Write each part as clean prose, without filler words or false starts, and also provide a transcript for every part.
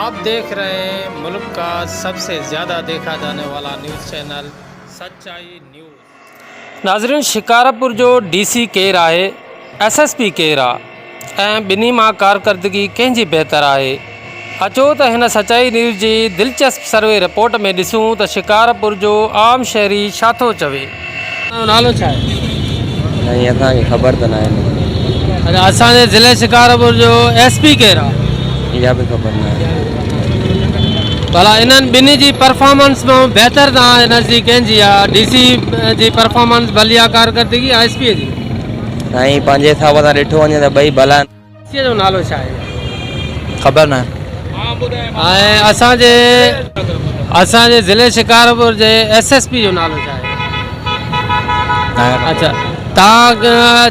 आप देख रहे हैं मुल्क का सबसे ज्यादा देखा जाने वाला न्यूज़ चैनल सच्चाई न्यूज़। नाज़रीन शिकारपुर जो डी सी ڪير آهي ايس ايس پي ڪير آ ۽ ٻنهي مان ڪارڪردگي ڪنهن جي بهتر آهي اچو ته هن سچائي نيوز جي دلچسپ سروي رپورٽ ۾ ڏسون ته شڪارپور جو عام شهري ڇا ٿو چوي. جو نالو ڇا آهي؟ سائين اسان کي خبر ته ناهي. اچا اسان جي ضلعي شڪارپور جو ايس پي ڪير آ؟ اها به خبر ناهي. ڀلا انهن ٻنهي جي پرفارمنس مان بهتر توهان جي نزديڪ ڪنهن جي آ؟ ڊي سي جي پرفارمنس ڀلي آ ڪارڪردگي يا ايس پي جي؟ سائين پنهنجي حساب سان ڏٺو وڃي ته ٻئي ڀلا آهن. سي جو نالو ڇا آهي؟ خبر ناهي. ۽ اسان جي اسان جي ضلعي شڪارپور جي ايس ايس پي جو نالو ڇا آهي؟ اچھا تان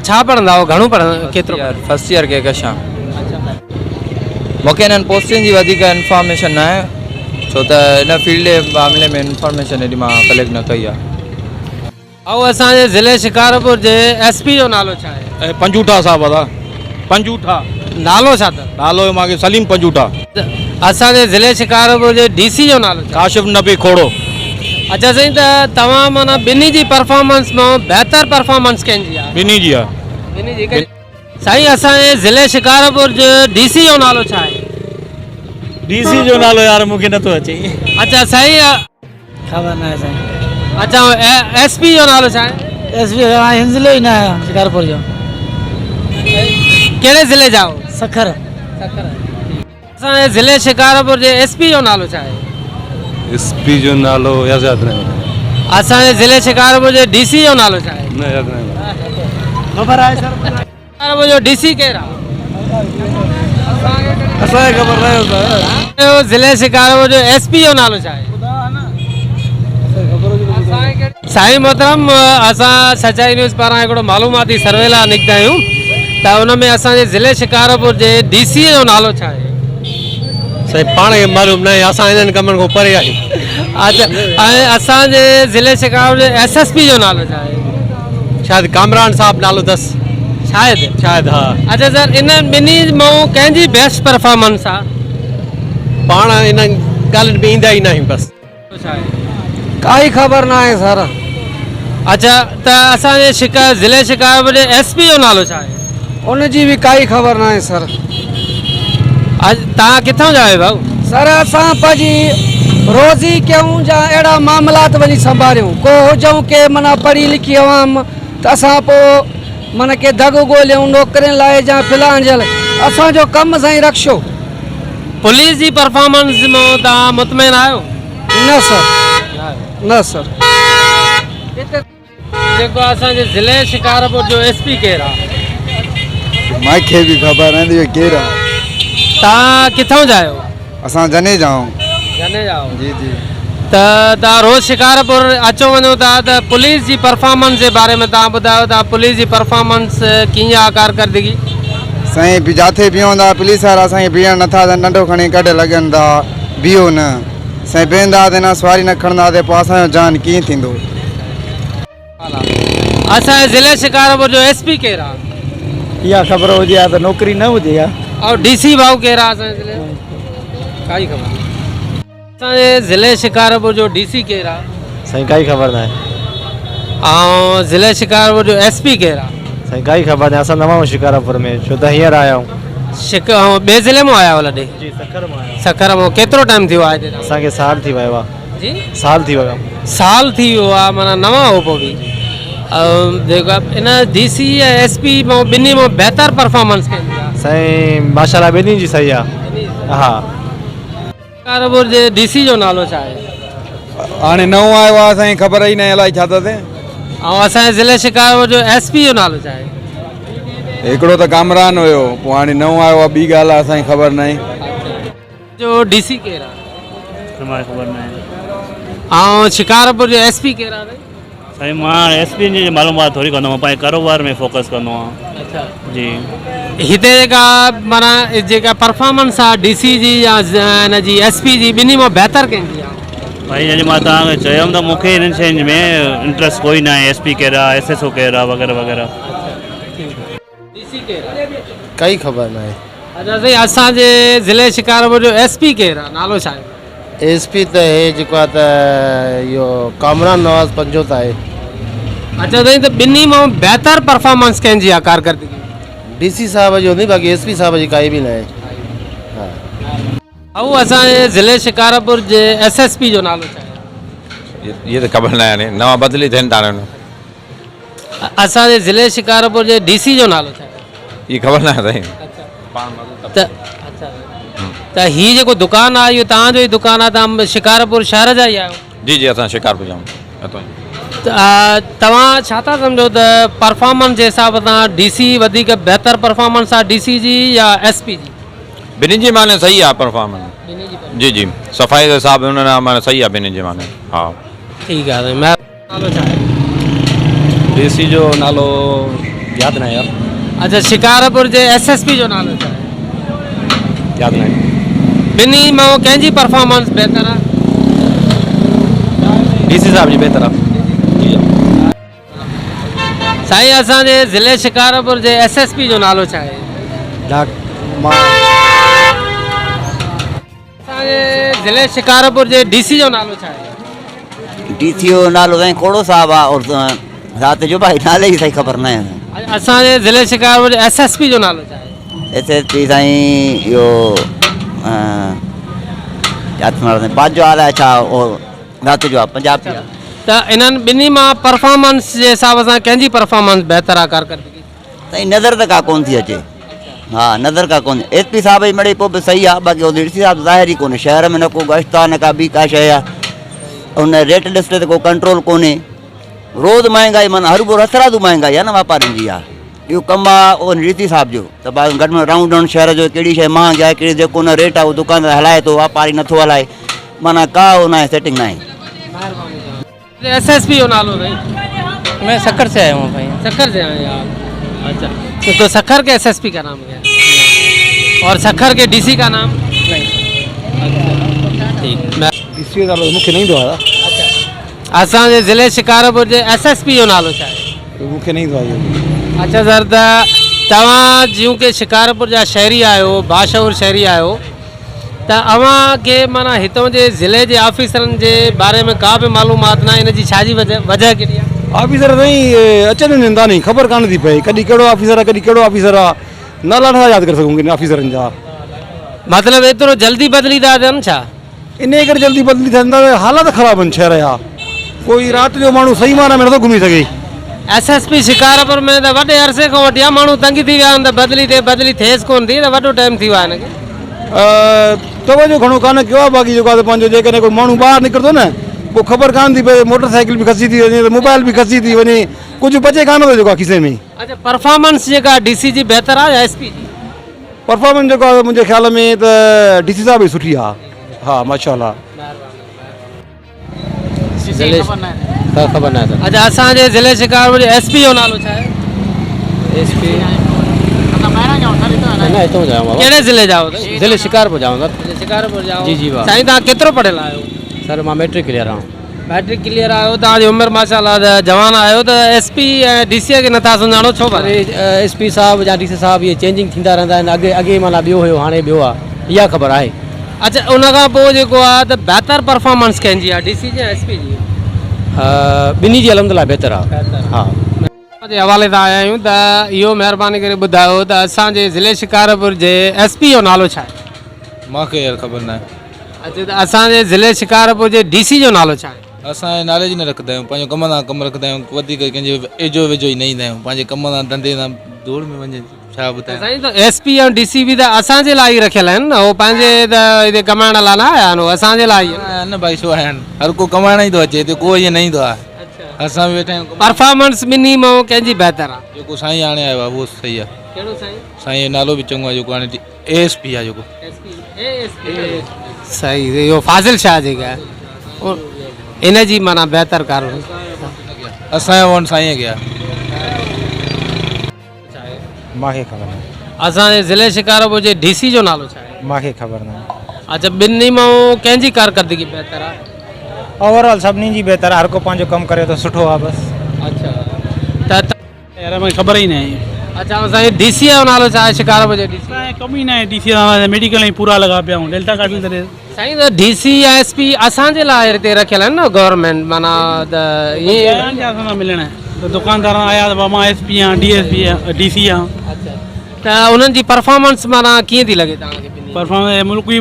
ڇا پڙهندا آهيو گهڻو پڙهندا ڪيترو فرسٽ ايئر ڪي ڪشان مونکي انهن پوسٽن جي وڌيڪ انفارميشن ناهي ڇو ته ان فيلڊ جي معاملي ۾ انفارميشن ايڏي مان ڪليڪٽ نه ڪئي آهي. ڀائو اسان جي ضلعي شڪارپور جي ايس پي جو نالو ڇا آهي؟ پنجوٺا صاحب ادا پنجوٺا. نالو ڇا اٿس؟ نالو مان کي سليم پنجوٺا. اسان جي ضلعي شڪارپور جي ڊي سي جو نالو ڇا آهي؟ ڪاشف نبي کوڙو. اچا سائين ته توهان معنيٰ ٻنهي جي پرفارمنس مان بهتر پرفارمنس ڪنهن جي آهي؟ ٻنهي جي آهي. ٻنهي جي. سائين اسان جي ضلعي شڪارپور جي ڊي سي جو نالو ڇا آهي؟ ڊي سي جو نالو يار مون کي نٿو اچي. اچا سائين. خبر ناهي سائين. اچا ايس پي جو نالو ڇا آهي؟ ايس پي هن ضلعي جو نه آهيان شڪارپور جو. ڪهڙي ضلعي جا آهيو؟ سکر. سکر. اسان جي ضلعي شڪارپور جي ايس پي جو نالو ڇا آهي؟ ايس پي جو نالو ياد ناهي. اسان جي ضلعي شڪارپور جي ڊي سي جو نالو ڇا آهي؟ نه ياد ناهي. خبر آهي سر. شڪارپور جو ڊي سي ڪير آهي؟ اسان کي خبر ناهي سر. ضلعي شڪارپور جو ايس پي جو نالو ڇا آهي؟ سائين محترم اسان سچائي نيوز پاران هڪڙو معلوماتي سروي لاء نڪتا آهيون ته ان ۾ اسان جي ضلعي شڪارپور جي ڊي سي جو نالو ڇا آهي؟ سائين پاڻ کي معلوم ناهي اسان انهن ڪمن کان پري آهيون. اچا ۽ اسان جي ضلعي شڪارپور جي ايس ايس پي جو نالو ڇا آهي؟ شايد ڪامران صاحب نالو اٿس. شايد شايد ها. اچا سر انهن ٻنهي مان ڪنهن جي بيسٽ پرفارمنس آ؟ پاڻ انهن ڳالهين ۾ ايندا ئي ناهيون بس. ڪائي خبر ناهي سر. اچا ته اسان جي شڪار ضلعي شڪارپور جي ايس پي جو نالو ڇا آهي؟ ان جي به ڪائي خبر ناهي سر. توهان ڪٿان جا آهيو ڀائو؟ سر اسان پنهنجي روزي ڪيون جا اهڙا معاملات وڃي سنڀاريون ڪو هجون ڪي معنيٰ پڙهي لکي عوام ته اسان پوء معنيٰ ڪي دڳ ڳوليون نوڪرين لاء جا فلان جي لاء اسان جو ڪم سائين رڪشو. پوليس جي پرفارمنس مان توهان مطمئن آهيو؟ نه سر نه سر. جيڪو اسان جي ضلعي شڪارپور جو ايس پي ڪير آ؟ مانکي به خبر نه اهو ڪير آ. توهان ڪٿان جا آهيو؟ اسان جني جا آهيون. جني جا آهيو. جي جي. ته توهان روز شڪارپور اچو وڃو ٿا ته پوليس جي پرفارمنس جي باري ۾ توهان ٻڌايو ته پوليس جي پرفارمنس ڪيئن آ ڪارڪردگي؟ سائين جاٿي بيهون ٿا پوليس وارا اسان کي بيهڻ نٿا ڏين ڏنڊو کڻي ڪڍ لڳن ٿا بيهو نه سائين بيهندا ته نه سواري نه کڻندا ته پوء اسان جو جان ڪيئن ٿيندو. اسان جي ضلعي شڪارپور جو ايس پي ڪير آ؟ اها خبر هجي ها ته نوڪري نه هجي ها. او ڊي سي ڀائو ڪير آ اسان جي ضلعي جو؟ ڪائي خبر نه. اسان جي ضلعي شڪارپور جو ڊي سي ڪير آ؟ سائين ڪائي خبر ناهي. ۽ ضلعي شڪارپور جو ايس پي ڪير آ؟ سائين ڪائي خبر ناهي اسان نوان آهيون شڪارپور ۾ ڇو ته هينئر آيا آهيون. شڪ ۽ ٻئي ضلعي مان آيا آهيو لڏي؟ جي سکر مان آيا آهيون. سکر مان ڪيترو ٽائيم ٿيو آهي هتي؟ اسان کي سال ٿي ويو آ. جي سال ٿي ويو آ. سال ٿي ويو آ معنيٰ نوان آهيو پوء به جيڪو ان ڊي سي ۽ ايس پي مان ٻنهي مان بهتر پرفارمنس ڪنهن جي آ؟ سائين ماشاءالله ٻنهي جي صحيح آ. ها. شڪارپور جي ڊي سي جو نالو ڇا آهي؟ هاڻي نئون آيو آهي اسان کي خبر ئي ناهي الائي ڇا اٿس. ۽ اسان جي ضلعي شڪارپور جو ايس پي جو نالو ڇا آهي؟ هڪڙو ته ڪامران هيو پوء هاڻي نئون آيو آهي ٻي ڳالهه آهي اسان کي خبر ناهي. جو ڊي سي ڪير آهي؟ مان کي خبر ناهي. ۽ شڪارپور جو ايس پي ڪير آهي؟ سائين مان ايس پي جي معلومات ٿوري ڪندو آهيان پنهنجي ڪاروبار ۾ فوڪس ڪندو آهيان. اڇا جي هتي جيڪا معنيٰ جيڪا پرفارمنس آ ڊي سي جي يا ان جي ايس پي جي ٻنهي مان بهتر ڪنهن جي آ؟ ڀائي جڏهن مان توهان کي چيم ته مون کي انهن شين ۾ انٽرسٽ ڪوئي ناهي ايس پي ڪير آ ايس ايس او ڪير آ وغيره وغيره. ڊي سي ڪير آ؟ ڪائي خبر ناهي. اچا سائين اسان جي ضلعي شڪارپور جو ايس پي ڪير آ نالو ڇا آهي؟ ايس پي ته هي جيڪو آ ته اهو ڪامران نواز پنجوت آهي. اچا سائين ته ٻنهي مان بهتر پرفارمنس ڪنهن جي آ ڪارڪردگي؟ ڊي سي صاحب جي هوندي باقي ايس پي صاحب جي ڪائي به ناهي. ها. هائو اسان جي ضلعي شڪارپور جي ايس ايس پي جو نالو ڇا آهي؟ اهي ته خبر ناهي هاڻي نوان بدلي ٿين ٿا هاڻي. اسان جي ضلعي شڪارپور جي ڊي سي جو نالو ڇا آهي؟ اهي خبر ناهي سائين. ته اڇا ته هي جيڪو دڪان آهي اهو توهان جو ئي دڪان آهي توهان شڪارپور شهر جا ئي آهيو؟ جي جي اسان شڪارپور جا آهيون اتان ئي. ته توهان ڇا ٿا سمجهو ته پرفارمنس جي حساب سان ڊي سي وڌيڪ بهتر پرفارمنس آهي ڊي سي جي يا ايس پي جي؟ ٻنهي جي معني صحيح آهي پرفارمنس جي جي صفائي جي حساب هن معني صحيح آهي ٻنهي جي معني ها. ٺيڪ آهي سائين مهرباني. نالو ڇا آهي؟ ڊي سي جو نالو ياد ناهي يار. اڇا شڪارپور جي ايس ايس پي جو نالو ڇا آهي؟ ياد ناهي. ٻنهي مان ڪنهن جي پرفارمنس بهتر آهي؟ ڊي سي صاحب جي بهتر آهي. جي سائين اسان جي ضلعي شڪارپور جي ايس ايس پي جو نالو ڇا آهي؟ اسان جي ضلعي شڪارپور جي ڊي سي جو نالو ڇا آهي؟ ڊي سي جو نالو سائين کوڙو صاحب آ اور رات جو ڀائي نالي جي سائين خبر ناهي. اسان جي ضلعي شڪارپور جي ايس ايس پي جو نالو ڇا آهي؟ ايس ايس پي سائين اهو ياد نه سائين باجوا الائي ڇا اهو رات جو آ پنجاب جي آ. ته انهن ٻنهي مان پرفارمنس جي حساب سان ڪنهن جي پرفارمنس بهتر آ ڪارڪردگي؟ سائين نظر ته ڪا ڪون ٿي اچي ها نظر ڪا ڪون ايس پي صاحب جي مڙئي پوء به صحيح آ باقي ڊي سي صاحب ظاهر ئي ڪونهي شهر ۾ نه ڪو گشت آ نه ڪا ٻي ڪا شيء آ ان ريٽ لسٽ تي ڪو ڪنٽرول ڪونهي روز مهانگائي معنيٰ هر ڀر هٿرادو مهانگائي آ نه واپارين جي آ اهو ڪم آ ان ڊي سي صاحب جو ته بعد گهٽ ۾ رائونڊ رائونڊ شهر جو ڪهڙي شيء مهانگي آهي ڪهڙي جيڪو ان ريٽ آ اهو دڪاندار هلائي ٿو واپاري نٿو هلائي معنيٰ ڪا اهو ناهي سيٽنگ ناهي. ايس ايس پي جو نالو سائين. مين سکر سي آيا هون ڀائي. سکر سي آئي آپ اچھا تو سکر کے ايس ايس پي کا نام کیا ہے اور سکر کے ڊي سي کا نام نہیں ٺيڪ ڊي سي جو نالو مونکي نه ايندو آهي اسان جي ضلعي شڪارپور جي ايس ايس پي جو نالو ڇا آهي مونکي نه ايندو آهي اچھا سر ته توهان جيون ڪي شڪارپور جا شهري آهيو باشعور شهري آهيو ته اوهان کي معنيٰ هتون جي ضلعي جي آفيسرن جي باري ۾ ڪا به معلومات ناهي ان جي ڇا جي وجهه ڪهڙي آهي؟ آفيسر سائين اچن وڃن ٿا ني خبر ڪانه ٿي پئي ڪڏهن ڪهڙو آفيسر آهي ڪڏهن ڪهڙو آفيسر آهي نالا نٿا ياد ڪري سگهون ڪن آفيسرن جا. مطلب ايترو جلدي بدلي ٿا ٿين ڇا؟ انهي ڪري جلدي بدلي ٿين ٿا ته حالات خراب آهن شهر جا ڪوئي رات جو ماڻهو صحيح معنيٰ ۾ نٿو گهمي سگهي. ايس ايس پي شڪارپور ۾ ته وڏي عرصي کان وٺي آ ماڻهو تنگ ٿي ويا آهن ته بدلي ٿئي بدلي ٿئيس ڪونه ٿي ته وڏو ٽائيم ٿي ويو آهي هن کي. توجه گهڻو ڪانه ڪيو آهي باقي جيڪو آهي سو پنهنجو جيڪڏهن ڪوئي ماڻهو ٻاهر نڪرندو نه پوء خبر ڪانه ٿي پئي موٽر سائيڪل به کسي ٿي وڃي ته موبائل به کسي ٿي وڃي ڪجهه بچي ڪانه ٿو جيڪو آهي کيسي ۾. اڇا پرفارمنس جيڪا ڊي سي جي بهتر آهي يا ايس پي جي؟ پرفارمنس جيڪو آهي منهنجي خيال ۾ ته ڊي سي صاحب جي سٺي آهي ها ماشاء الله. خبر ناهي سر. اچا اسان جي ضلعي شڪارپور جي ايس پي جو نالو ڇا آهي؟ ايس پي نه هتون جا آهيون بابا. ڪهڙي ضلعي جا آهيو سائين؟ ضلعي شڪارپور جا آهيون سر. ضلعي شڪارپور جا آهيو. جي جي بابا. سائين توهان ڪيترو پڙهيل آهيو؟ سر مان ميٽرڪ ڪليئر آهيان. ميٽرڪ ڪليئر آهيو توهان جي عمر ماشاء الله ته جوان آهيو ته ايس پي ۽ ڊي سي کي نٿا سڃاڻو ڇو ڀلا؟ ايس پي صاحب يا ڊي سي صاحب اهي چينجنگ ٿيندا رهندا آهن اڳي اڳي معنيٰ ٻيو هيو هاڻي ٻيو آهي اها خبر آهي. اڇا ان کان پوء جيڪو آهي ته بهتر پرفارمنس ڪنهن جي آهي ڊي سي جي يا ايس پي جي؟ ٻنهي جي الحمد لله بهتر آهي ها. جي حوالي سان آيا آهيون ته اهو مهرباني ڪري ٻڌايو ته اسان جي ضلعي شڪارپور جي ايس پي جو نالو ڇا آهي؟ مان کي يار خبر ناهي. اچي ته اسان جي ضلعي شڪارپور جي ڊي سي جو نالو ڇا آهي؟ اسان نالي جي نه رکندا آهيون پنهنجو ڪم سان ڪم رکندا آهيون وڌيڪ ڪنهن جي ايجو ويجهو ئي نه ايندا آهيون پنهنجي ڪم سان ڌنڌي سان ڌوڙ ۾ وڃي ڇا ٻڌايان. سائين ته ايس پي ۽ ڊي سي به ته اسان جي لاء ئي رکيل آهن نه هو پنهنجي ته هتي ڪمائڻ لاء نه آيا آهن هو اسان جي لاء ئي آهن نه ڀائي ڇو آيا آهن هر ڪو ڪمائڻ ئي ٿو اچي هتي ڪو ائين نه ايندو آهي اسان به ويٺا آهيون ڪمائڻ. پرفارمنس ٻنهي مان ڪنهن جي بهتر آهي؟ جيڪو سائين هاڻي آيو آهي اهو صحيح آهي. ڪهڙو سائين؟ سائين جو نالو به چڱو آهي جيڪو هاڻي اي ايس پي آهي جيڪو. ايس پي اي ايس پي صحيح اهو فاضل شاهه جيڪا آهي ان جي معنيٰ بهتر ڪار. اسان جو ووٽ سائين کي آهي. مانکي خبر ناهي. اسان جي ضلعي شڪارپور جي ڊي سي جو نالو ڇا آهي؟ مانکي خبر ناهي. اڇا ٻنهي مان ڪنهن جي ڪارڪردگي بهتر آهي؟ اوور آل سڀني جي بهتر آهي هر ڪو پنهنجو ڪم ڪري ٿو سٺو آهي بس. اڇا ته يار مونکي خبر ئي ناهي. اڇا سائين ڊي سي جو نالو ڇا آهي شڪارپور جي ڊي سي؟ اسان کي ڪم ئي ناهي ڊي سي سان ميڊيڪل ۽ پورا لڳا پيا آهيون ڊيلٽا ڪاٽن تڏهن. سائين ته ڊي سي يا ايس پي اسان جي لاء هتي رکيل آهن نه گورنمينٽ معنيٰ ته ائين. ٻيا جا اسان سان ملڻ ته دڪاندار آيا ته مان ايس پي آهيان ڊي ايس پي آهيان ڊي سي آهيان. اڇا ته انهن جي پرفارمنس معنيٰ ڪيئن ٿي لڳي توهان کي ٻنهي جي؟ پرفارمنس ملڪ ئي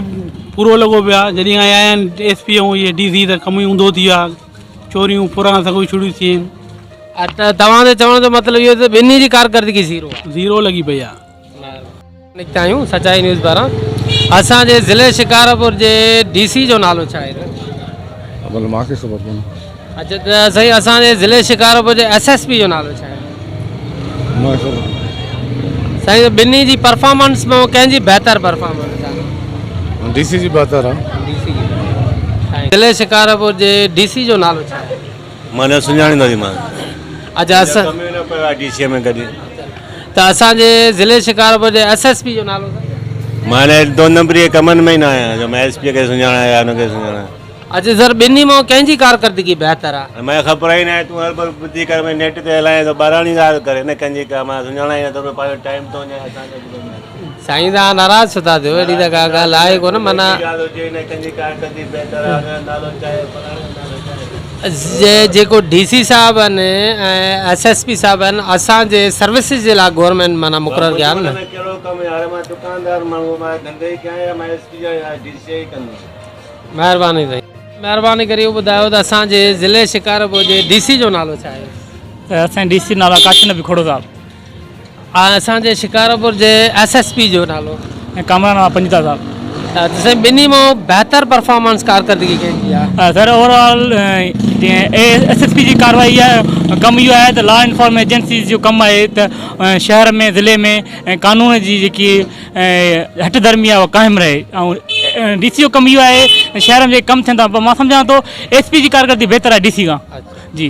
پورو لڳو پيو آهي جڏهن کان آيا آهن ايس پي ۽ اهي ڊي سي ته ڪم ئي اونڌو ٿي ويو آهي چوريون ڦران سڀ شروع ٿي ويون آهن. ته توهان جو چوڻ جو مطلب اهو ته ٻنهي جي ڪارڪردگي زيرو آهي. زيرو لڳي پئي آهي. نڪتا آهيون سچائي نيوز پاران اسان جي ضلعي شڪارپور جي ڊي سي جو نالو ڇا آهي؟ ڀلي مان کي خبر ڪونهي. اچا ته سائين اسان جي ضلعي شڪارپور جي ايس ايس پي جو نالو ڇا آهي؟ مان کي خبر سائين ٻنهي جي پرفارمنس ۾ ڪنهن جي بهتر پرفارمنس آهي؟ ڊي سي جي بهتر آهي. ڊي سي جي ضلعي شڪارپور جي ڊي سي جو نالو ڇا آهي؟ مان نه سڃاڻيندو ٿي مان. اچا اسان ڪم ئي نه پيو آهي ڊي سي ۾ ڪڏهن. ته اسان جي ضلعي شڪارپور جي ايس ايس پي جو نالو ڇا؟ مان دو نمبري جي ڪمن ۾ ئي نه آهيان جو مان ايس پي کي سڃاڻان يا ان کي سڃاڻان. اچا سر ٻنهي مان ڪنهن جي ڪارڪردگي بهتر آهي؟ مون کي خبر ئي ناهي تون هر بار ٻڌي ڪري ۾ نيٽ تي هلائين ٿو ٻاراڻي ڳالهه ڪري نه ڪنهن جي ڪا مان سڃاڻان ئي نه ٿو پنهنجو ٽائيم ٿو وڃائي اسان جو به ٿو سائين توهان ناراض ڇو ٿا ٿيو اهڙي ته ڪا ڳالهه آهي ڪونه معنيٰ جيڪو ڊي سي صاحب آهن ۽ ايس ايس پي صاحب آهن اسان جي سروسز جي لاء گورنمينٽ معنيٰ مقرر ڪيا آهن نه. مهرباني سائين. مهرباني ڪري اهو ٻڌايو ته اسان جي ضلعي شڪارپور جي ڊي سي جو نالو ڇا آهي؟ اسان جي ڊي سي جو نالو آهي ڪاشف نبي کوڙو صاحب. اسان جي شڪارپور جي ايس ايس پي جو نالو؟ ڪامران نواز پنجتا صاحب. ته سائين ٻنهي مان بهتر پرفارمنس ڪارڪردگي ڪنهن جي آهي؟ سر اوور آل جيئن ايس ايس پي جي ڪارروائي آهي ڪم اهو آهي ته لا انفورسمينٽ ايجنسيز جو ڪم آهي ته شهر ۾ ضلعي ۾ قانون جي جيڪي هٺ ڌرمي آهي اها قائم رهي ۽ ڊي سي جو ڪم اهو آهي شهر ۾ جيڪي ڪم ٿين ٿا پر مان سمجهان ٿو ايس پي جي ڪارڪردگي بهتر آهي ڊي سي کان جي.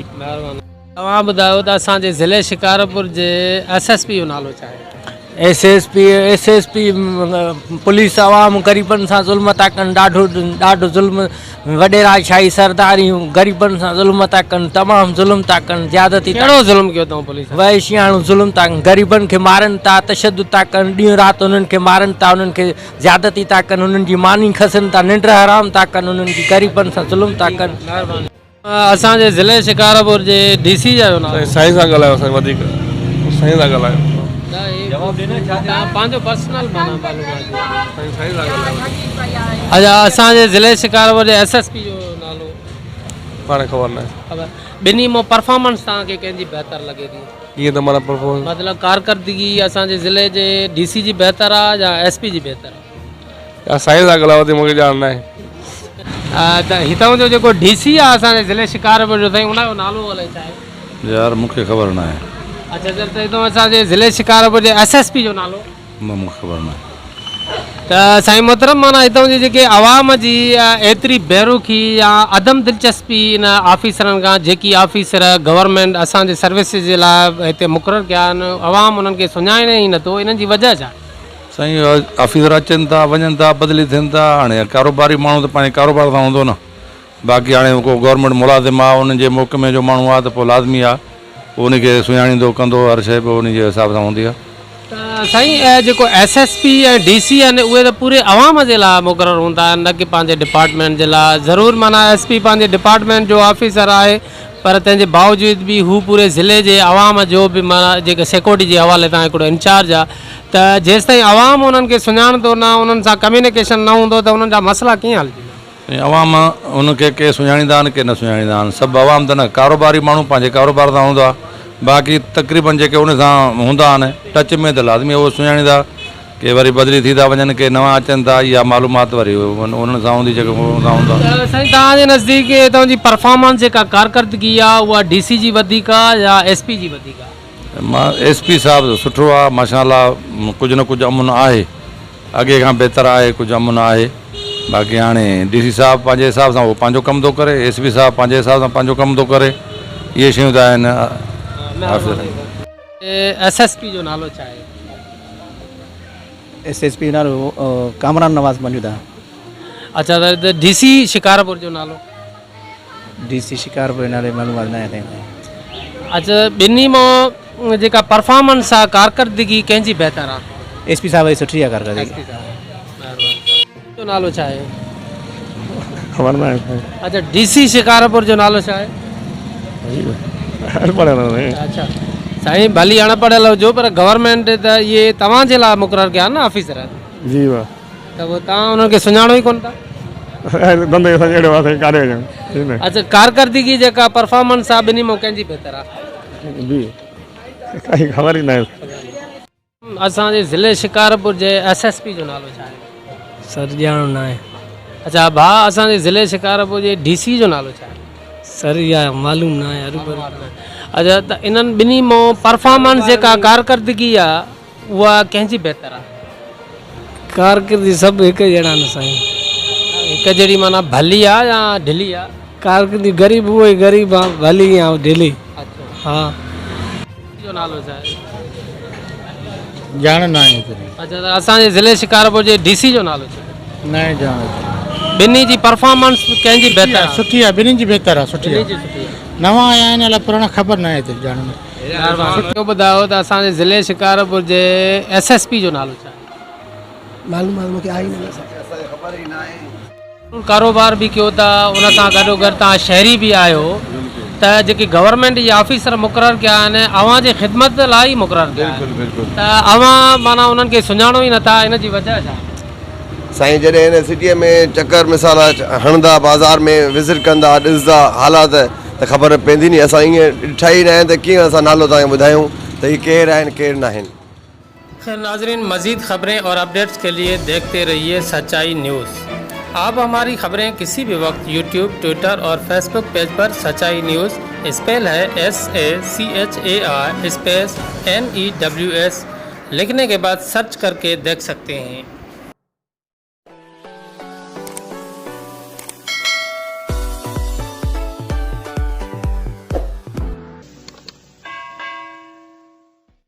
توهان ٻڌايو ته اسان جي ضلعي شڪارپور جي ايس ايس پي جو نالو ڇا آهي؟ S S P S S P police عوام غريبن سان ظلم ٿا ڪن ڏاڍو ڏاڍو ظلم وڏيرا شاهي سرداريون غريبن سان ظلم ٿا ڪن تمام ظلم ٿا ڪن زيادتي ڪهڙو ظلم ڪيو اٿئون پوليس وحشياڻو ظلم ٿا ڪن غريبن کي مارن ٿا تشدد ٿا ڪن ڏينهن رات انهن کي مارن ٿا انهن کي زيادتي ٿا ڪن انهن جي ماني کسن ٿا ننڊ حرام ٿا ڪن انهن جي غريبن سان ظلم ٿا ڪن. اسان جي ضلعي شڪارپور جي ڊي سي جو نالو. سائين سان ڳالهايو سائين وڌيڪ سائين سان ڳالهايو. جواب ڏي نه ڇا توهان پنهنجو پرسنل معنيٰ معلومات ڏيو. سائين سائين سان ڳالهايو. اچا اسان جي ضلعي شڪارپور جي ايس ايس پي جو نالو. پاڻ خبر ناهي. خبر ٻنهي مان پرفارمنس توهان کي ڪنهن جي بهتر لڳي ٿي؟ ڪيئن ته معنيٰ پرفارمنس. مطلب ڪارڪردگي اسان جي ضلعي جي ڊي سي جي بهتر آ يا ايس پي جي بهتر آ؟ يار سائين سان ڳالهايو وڌيڪ مونکي ڄاڻ ناهي. ته هتان جو جيڪو ڊي سي آ اسان جي ضلعي شڪارپور جو سائين ان جو نالو الائي ڇا آهي. يار مونکي خبر ناهي. اڇا سر ته هتان اسان جي ضلعي شڪارپور جي ايس ايس پي جو نالو. نه مونکي خبر ناهي. ته سائين محترم معنيٰ هتان جي جيڪي عوام جي ايتري بيرخي يا عدم دلچسپي ان آفيسرن کان جيڪي آفيسر گورنمينٽ اسان جي سروسز جي لاء هتي مقرر ڪيا آهن عوام انهن کي سڃاڻي ئي نٿو انهن جي وجه ڇا؟ سائين آفيسر اچن ٿا وڃن ٿا بدلي ٿين ٿا هاڻي ڪاروباري ماڻهو ته پنهنجي ڪاروبار سان هوندو نه باقي هاڻي ڪو گورنمينٽ ملازم آ ان جي محڪمي جو ماڻهو آ ته پوء لازمي آ پوء ان کي سڃاڻيندو ڪندو هر شيء پوء ان جي حساب سان هوندي آ. ته سائين جيڪو S S P ۽ D C آهن اهي ته پوري عوام جي لاء مقرر هوندا آهن نه ڪي پنهنجي ڊپارٽمينٽ جي لاء ضرور معنيٰ ايس پي پنهنجي ڊپارٽمينٽ جو آفيسر آهي پر تنهن جي باوجود به هو پوري ضلعي جي عوام جو به معنيٰ جيڪي سيڪورٽي جي حوالي سان هڪڙو انچارج آهي ته جيستائين عوام انهن کي سڃاڻندو نه انهن سان ڪميونيڪيشن نه هوندو ته انهن جا مسئلا ڪيئن حل ٿيندا. سائين عوام ان کي ڪي سڃاڻيندا آهن ڪي نه سڃاڻيندا آهن سڀ عوام ته نه ڪاروباري ماڻهو پنهنجي ڪاروبار سان هوندو آهي باقي تقريبن جيڪي ان سان هوندا آهن ٽچ ۾ ته لازمي اهو سڃاڻيندا ڪي وري بدلي ٿي ٿا وڃن ڪي نوان اچن ٿا اها معلومات وري انهن سان هوندي جيڪي انهن سان هوندا. ته سائين توهان جي نزديڪ هتان جي پرفارمنس جيڪا ڪارڪردگي آهي اها ڊي سي جي وڌيڪ آهي يا ايس پي جي وڌيڪ آهي؟ مان ايس پي صاحب سٺو آ ماشاء الله ڪجهه نه ڪجهه امن آهي اڳي کان بهتر آهي ڪجهه امن آهي باقي هاڻي ڊي سي صاحب پنهنجي حساب سان اهو پنهنجو ڪم ٿو ڪري ايس پي صاحب پنهنجي حساب سان پنهنجو ڪم ٿو ڪري اهي شيون ته آهن آفيسرن جون. ايس ايس پي جو نالو ڇا آهي؟ ايس ايس پي جو نالو ڪامران نواز مليودا. اڇا ته ڊي سي شڪارپور جو نالو؟ ڊي سي شڪارپور جي نالي معلومات ناهي سائين. اڇا ٻنهي مان جيڪا پرفارمنس آ ڪارڪردگي ڪنهن جي بهتر آ؟ ايس پي صاحب جي سٺي آ ڪارڪردگي. ايس پي صاحب مهرباني. جو نالو ڇا آهي؟ خبر ناهي سائين. اڇا ڊي سي شڪارپور جو نالو ڇا آهي؟ اڻپڙهيل آهيان. اڇا سائين ڀلي اڻ پڙهيل هجو پر گورنمينٽ ته اهي توهان جي لاء مقرر ڪيا آهن نه آفيسر. جي وا. ته پوء توهان انهن کي سڃاڻو ئي ڪونه ٿا. ڌنڌو اسان جو اهڙو آهي سائين ڪاڏي وڃون. اڇا ڪارڪردگي جيڪا پرفارمنس آهي ٻنهي مان ڪنهن جي بهتر آهي؟ جي ڪائي خبر ئي ناهي. اسان جي ضلعي شڪارپور جي ايس ايس پي جو نالو ڇا آهي؟ سر ڄاڻ ناهي. اڇا ڀاء اسان جي ضلعي شڪارپور جي ڊي سي جو نالو ڇا آهي؟ سر اها معلوم ناهي هروڀرو. اڇا ته انهن ٻنهي مان پرفارمنس جيڪا ڪارڪردگي آهي اها ڪنهن جي بهتر آهي؟ ڪارڪردگي سڀ هڪ جهڙا آهن سائين. هڪ جهڙي معنيٰ ڀلي آهي يا ڍلي آهي؟ ڪارڪردگي غريب اهو ئي غريب آهي ڀلي يا ڍلي ها. جو نالو ڇا آهي؟ ڄاڻ ناهي ايتري. اڇا ته اسان جي ضلعي شڪارپور جي ڊي سي جو نالو ڇا آهي؟ ناهي ڄاڻ ايتري. ٻنهي جي پرفارمنس ڪنهن جي بهتر آهي؟ سٺي آهي ٻنهي جي بهتر آهي سٺي ٻنهي آهي جي سٺي آهي. نوان آيا آهن الائي پراڻا خبر ناهي ايتري ڄاڻ ناهي. اهو ٻڌايو ته اسان جي ضلعي شڪارپور جي ايس ايس پي جو نالو ڇا آهي؟ معلومات مونکي آئي نه. ڪاروبار به ڪيو ٿا ان سان گڏو گڏ توهان شهري به آهيو ته جيڪي گورنمينٽ جي آفيسر مقرر ڪيا آهن اوهان جي خدمت لاء ئي مقرر ڪيا آهن ته اوهان معنيٰ انهن کي سڃاڻو ئي نٿا ان جي وجهه ڇا آهي؟ سائين جڏهن هن سٽيء ۾ چڪر مثال هڻندا بازار ۾ وزٽ ڪندا ڏسندا حالات ته خبر پوندي ني اسان ائين ڏٺا ئي ناهن ته ڪيئن اسان نالو توهان کي ٻڌايون ته هي ڪير آهن ڪير ناهن. خير ناظرين مزيد خبرين اور اپڊيٽس کے لئے ديکھتے رھیے سچائی نیوز آپ ہماری خبریں کسی بھی وقت یوٹیوب ٹویٹر اور فیس بک پیج پر سچائی نیوز اسپیل ہے S A C H A I space N E W S لکھنے کے بعد سرچ کر کے دیکھ سکتے ہیں۔